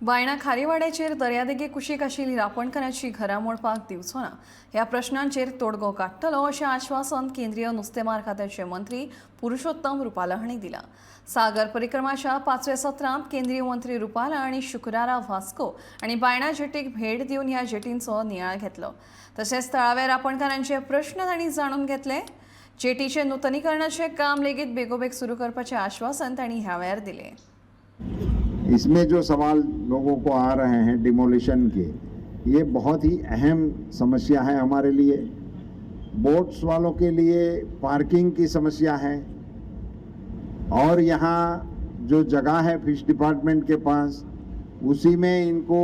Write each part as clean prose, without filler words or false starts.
बायणा खारीवाड्याचेर दर्यादेगे कुशीक आशिल्ली रापणकारांची घरां मोडपाक दिवचो ना ह्या प्रश्नांचेर तोडगो काडटलो अशें आश्वासन केंद्रीय नुस्तेमार खात्याचे मंत्री पुरुषोत्तम रुपाला हांणी दिलां. सागर परिक्रमाच्या पांचव्या सत्रांत केंद्रीय मंत्री रुपाला हांणी शुक्रारा वास्को आनी बायणा जेटीक भेट दिवन ह्या जेटींचो नियाळ घेतलो. तशेंच थळाव्या रापणकारांचे प्रश्न तांणी जाणून घेतले. जेटीचे नुतनीकरणाचें काम लेगीत बेगोबेग सुरू करपाचें आश्वासन तांणी ह्या वेळार दिलें. इसमें जो सवाल लोगों को आ रहे हैं डिमोलिशन के, ये बहुत ही अहम समस्या है हमारे लिए। बोट्स वालों के लिए पार्किंग की समस्या है और यहाँ जो जगह है फिश डिपार्टमेंट के पास, उसी में इनको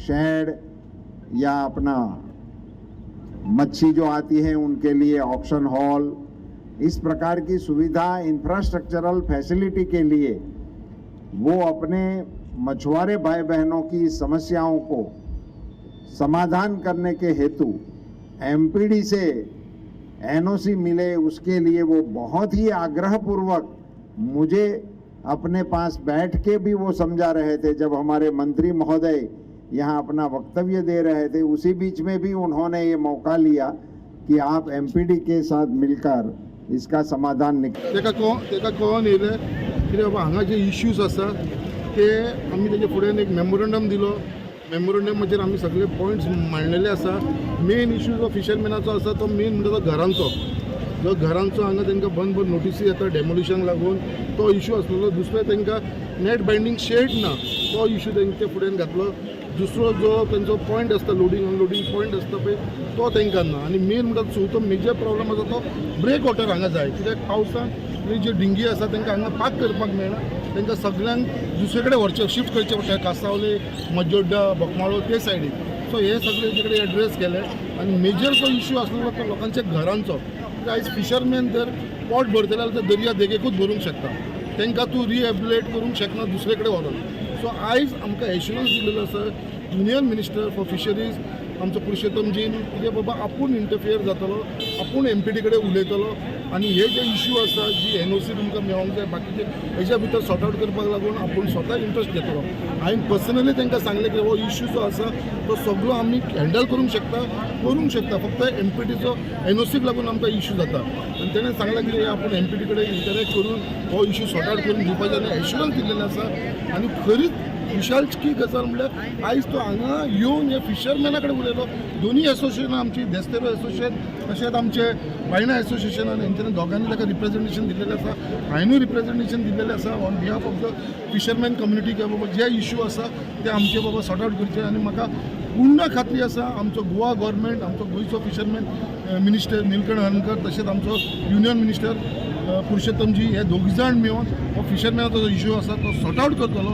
शेड या अपना मच्छी जो आती है उनके लिए ऑक्शन हॉल, इस प्रकार की सुविधा, इंफ्रास्ट्रक्चरल फैसिलिटी के लिए वो अपने मछुआरे भाई बहनों की समस्याओं को समाधान करने के हेतु एमपीडी से एनओसी मिले, उसके लिए वो बहुत ही आग्रहपूर्वक मुझे अपने पास बैठ के भी वो समझा रहे थे। जब हमारे मंत्री महोदय यहाँ अपना वक्तव्य दे रहे थे, उसी बीच में भी उन्होंने ये मौका लिया कि आप एमपीडी के साथ मिलकर इसका समाधान निकाल तेका कळोन येयलें कितें बाबा, हांगा जे इश्यूज आसा ते आमी तेजे फुडें एक मेमोरंडम दिलो. मेमोरंडमाचेर आमी सगळे पॉयंट्स मांडलेले आसा. मेन इश्यू जो फिशरमॅनाचो आसा, तो मेन म्हणटा तो घरांचो. जो घरांचो हांगा तांकां बंद बंद नोटिसी येता डेमोलिशनाक लागून, तो इश्यू आसलेलो. दुसरें, तांकां नेट बायंडींग शेड ना, तो इश्यू तेंचे फुड्यान घातलो. दुसरो जो तेंचो पॉयंट आसता, लोडींग अनलोडींग पॉयंट आसता पळय, तो तांकां ना. आनी मेन म्हणटा चवथो मेजर प्रॉब्लम आसा तो ब्रेक वॉटर हांगा जाय, कित्याक पावसान ज्यो डिंगी आसा तांकां हांगा पार्क करपाक मेळना. तांकां सगळ्यांक दुसरे कडेन व्हरचें, शिफ्ट करचें पडटा, कासावले, मजोड्डा, बोकमाळो ते सायडीक. सो हे सगळे तेजे कडेन एड्रेस केले. आनी मेजर जो इश्यू आसलेलो तो लोकांच्या घरांचो, कित्याक आयज फिशरमॅन जर पोट भरतले जाल्यार ते दर्या देगेकूच भरूंक शकता. तांकां तूं रिहेबिलेट करूंक शकना दुसरे कडेन व्हरोन. सो आयज आमकां एश्युरन्स दिलेलो आसा युनियन मिनिस्टर फॉर फिशरीज आमचो पुरुषोत्तमजीन, कितें बाबा, आपूण इंटरफियर जातलो, आपूण एमपीडी कडेन उलयतलो आनी हे जे इश्यू आसा, जी एनओसी तुमकां मेळोंक जाय, बाकीचे हेज्या भितर सॉर्ट आवट करपाक लागून आपूण स्वता इंट्रस्ट घेतलो. हांवें पर्सनली तांकां सांगलें की हो इश्यू जो आसा तो सगळो आमी हँडल करूंक शकता, करूंक शकता, फक्त एमपीटीचो एनओसीक लागून आमकां इश्यू जाता. आनी तेणें सांगलें की आपूण एमपीटी कडेन इंटरॅक्ट करून हो इश्यू सॉर्ट आवट करून दिवपाचें आनी एश्युरन्स दिल्लेलें आसा. आनी खरीच खुशालकी गजाल म्हणल्यार आयज तो हांगा येवन ह्या फिशरमॅना कडेन उलयलो. दोनूय एसोसिएशनां आमची, देस्तेरो एसोसिएशन तशेंच आमचे बायणा एसोसिएशनान, हेंच्यांनी दोगांनी ताका रिप्रेझेंटेशन दिल्लेलें आसा. हांवेनूय रिप्रेझेंटेशन दिल्लेलें आसा on behalf of the fisherman community, की बाबा जे इश्यू आसा ते आमचे बाबा सॉर्ट आवट करचे. आनी म्हाका पूर्ण खात्री आसा, आमचो गोवा गव्हर्मेंट, आमचो गोंयचो फिशरमॅन मिनिस्टर निलकंठ हळर्णकर, तशेंच आमचो युनियन मिनिस्टर पुरुषोत्तमजी, हे दोग जाण मेळून हो फिशरमॅनाचो जो इश्यू आसा तो सॉर्ट आवट करतलो.